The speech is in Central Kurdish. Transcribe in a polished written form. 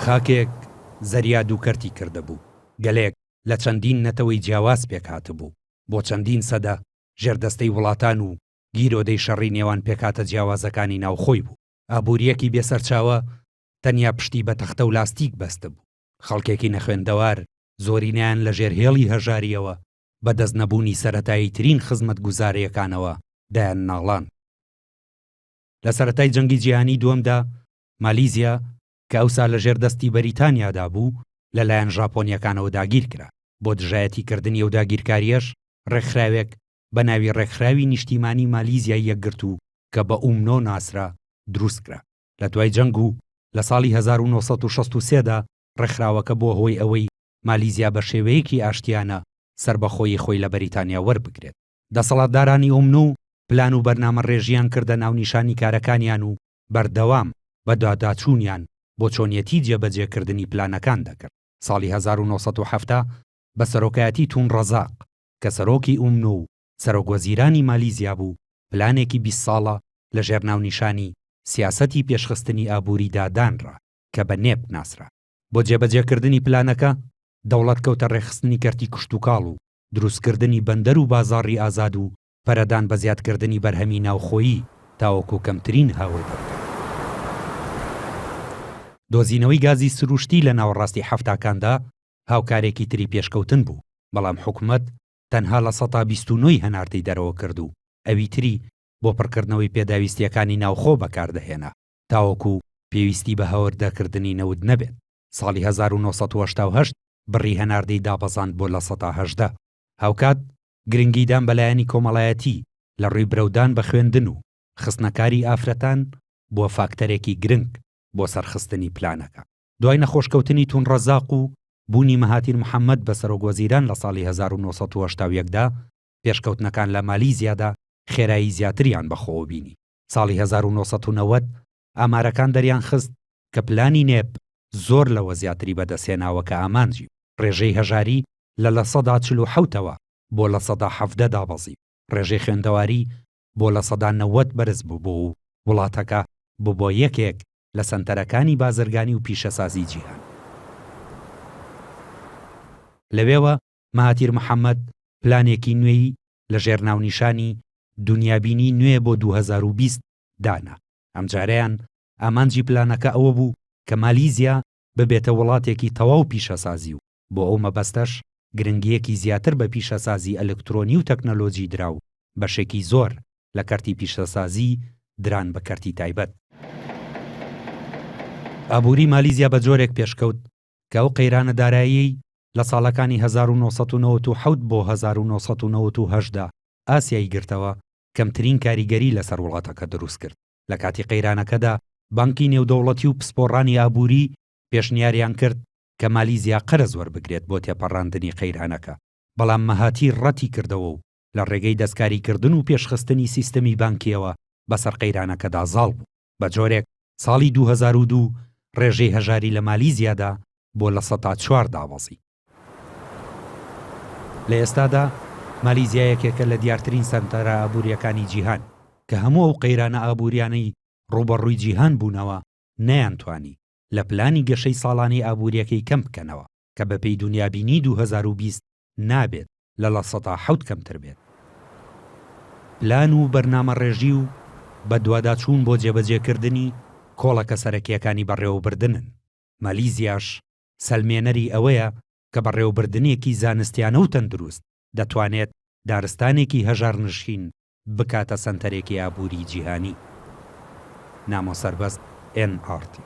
خاکێک زەریا دووکەرتی کردبوو، گەلێک لە چەندین نەتەوەی جیاواز پێکهاتبوو، بۆ چەندین سەدە ژێردەستەی وڵاتان و گیرۆدەی شەڕی نێوان پێکهاتە جیاوازەکانی ناوخۆی بوو. ئابوورییەکی بێ سەرچاوە تەنیا پشتی بە تەختە و لاستیک بەستبوو. خەڵکێکی نەخوێندەوار، زۆرینەیان لە ژێر هێڵی هەژارییەوە، بە دەست نەبوونی سەرەتاییترین خزمەتگوزارییەکانەوە دەیانناڵاند. لە سەرەتای جەنگی جیهانیی دووەمدا، مالیزیا کە ئەوسا لە ژێر دەستی بەریتانیادا بوو، لە لایەن ژاپۆنییەکانەوە داگیر کرا. بۆ دژایەتیکردنی ئەو داگیرکارییەش، ڕێکخراوێک بە ناوی ڕێکخراوی نیشتیمانی مالیزیای یەکگرتوو کە بە ئومنۆ ناسرا، دروست کرا. لە دوای جەنگ و لە ساڵی 1963 دا ڕێکخراوەکە بووە هۆی ئەوەی مالیزیا بە شێوەیەکی ئاشتیانە سەربەخۆیی خۆی لە بەریتانیا وەربگرێت. دەسەڵاتدارانی ئومنۆ پلان و بەرنامەڕێژییان کردە ناونیشانی کارەکانیان و بەردەوام بەدواداچوونیان بۆ چۆنیەتی جێبەجێکردنی پلانەکان دەکرد. ساڵی 1970 بە سەرۆکایەتی تون ڕەزاق کە سەرۆکی ئومنۆ و سەرۆکوەزیرانی مالیزیا بوو، پلانێکی 20 ساڵە لە ژێر ناونیشانی سیاسەتی پێشخستنی ئابووریدا دانرا کە بە نێپ ناسرا. بۆ جێبەجێکردنی پلانەکە، دەوڵەت کەوتە ڕێکخستنی کەرتی کشتوکاڵ و دروستکردنی بەندەر و بازاڕی ئازاد و پەرەدان بە زیادکردنی بەرهەمی ناوخۆیی تاوەکو کەمترین هاوردە بکات. دۆزینەوەی گازی سروشتی لە ناوەڕاستی حەفتاکاندا هاوکارێکی تری پێشکەوتن بوو، بەڵام حکومەت تەنها 29% ی هەناردەی دەرەوە کرد و ئەوی تری بۆ پڕکردنەوەی پێداویستییەکانی ناوخۆ بەکاردەهێنا تاوەکو پێویستی بە هاوردەکردنی نەوت نەبێت. ساڵی 1988 بڕی هەناردەی دابەزاند بۆ 18%. هاوکات گرنگیدان بە لایەنی کۆمەڵایەتی لە ڕووی برەودان بە خوێندن و خستنەکاری ئافرەتان بووە فاکتەرێکی گرنگ بۆ سەرخستنی پلانەکە. دوای نەخۆشکەوتنی تون ڕەزاق و بوونی مەهاتیر محەمەد بە سەرۆکوەزیران لە ساڵی 1981 دا، پێشکەوتنەکان لە مالیزیادا خێرایی زیاتریان بەخۆوە بینی. ساڵی 1990 ئامارەکان دەریانخست کە پلانی نێپ زۆر لەوە زیاتری بەدەستهێناوە کە ئامانجی بوو. ڕێژەی هەژاری لە 47% ەوە بۆ 17% دابەزی و ڕێژەی خوێندەواری بۆ 90% بەرز ببۆ و وڵاتەکە ببوە یەکێک لە سەنتەرەکانی بازرگانی و پیشەسازی جیهان. لەوێوە مەهاتیر محەمەد پلانێکی نوێی لە ژێر ناونیشانی، دونیابینی نوێ بۆ 2020، دانا. ئەمجارەیان ئامانجی پلانەکە ئەوە بوو کە مالیزیا ببێتە وڵاتێکی تەواو پیشەسازی و بۆ ئەو مەبەستەش گرنگییەکی زیاتر بە پیشەسازی ئەلکترۆنی و تەکنەلۆجی درا و بەشێکی زۆر لە کەرتی پیشەسازی دران بە کەرتی تایبەت. ئابووری مالیزیا بە جۆرێک پێشکەوت کە ئەو قەیرانە داراییەی لە ساڵەکانی 1997 بۆ 1998 دا ئاسیای گرتەوە، کەمترین کاریگەری لەسەر وڵاتەکە دروستکرد. لە کاتی قەیرانەکەدا بانکی نێودەوڵەتی و پسپۆڕانی ئابووری پێشنیاریان کرد کە مالیزیا قەرز وەربگرێت بۆ تێپەڕاندنی قەیرانەکە، بەڵام مەهاتیر ڕەتی کردەوە و لە ڕێگەی دەستکاریکردن و پێشخستنی سیستەمی بانکییەوە بەسەر قەیرانەکەدا زاڵ بوو، بە جۆرێک ساڵی 2002 ڕێژەی هەژاری لە مالیزیادا بۆ 4% دابەزی. لە ئێستادا مالیزیا یەکێکە لە دیارترین سەنتەرە ئابوورییەکانی جیهان، کە هەموو ئەو قەیرانە ئابوورییانەی ڕووبەڕووی جیهان بوونەوە نەیانتوانی لە پلانی گەشەی ساڵانەی ئابوورییەکەی کەم بکەنەوە، کە بەپێی دونیابینی 2020 نابێت لە 7% کەمتر بێت. پلان و بەرنامەڕێژی و بەدواداچوون بۆ جێبەجێکردنی، کۆڵەکە سەرەکییەکانی بەڕێوەبردنن. مالیزیاش سەلمێنەری ئەوەیە کە بەڕێوەبردنێکی زانستیانە و تەندروست دەتوانێت دارستانێکی هەژارنشین بکاتە سەنتەرێکی ئابووری جیهانی. نامۆ سەربەست، ئێن ئاڕ تی.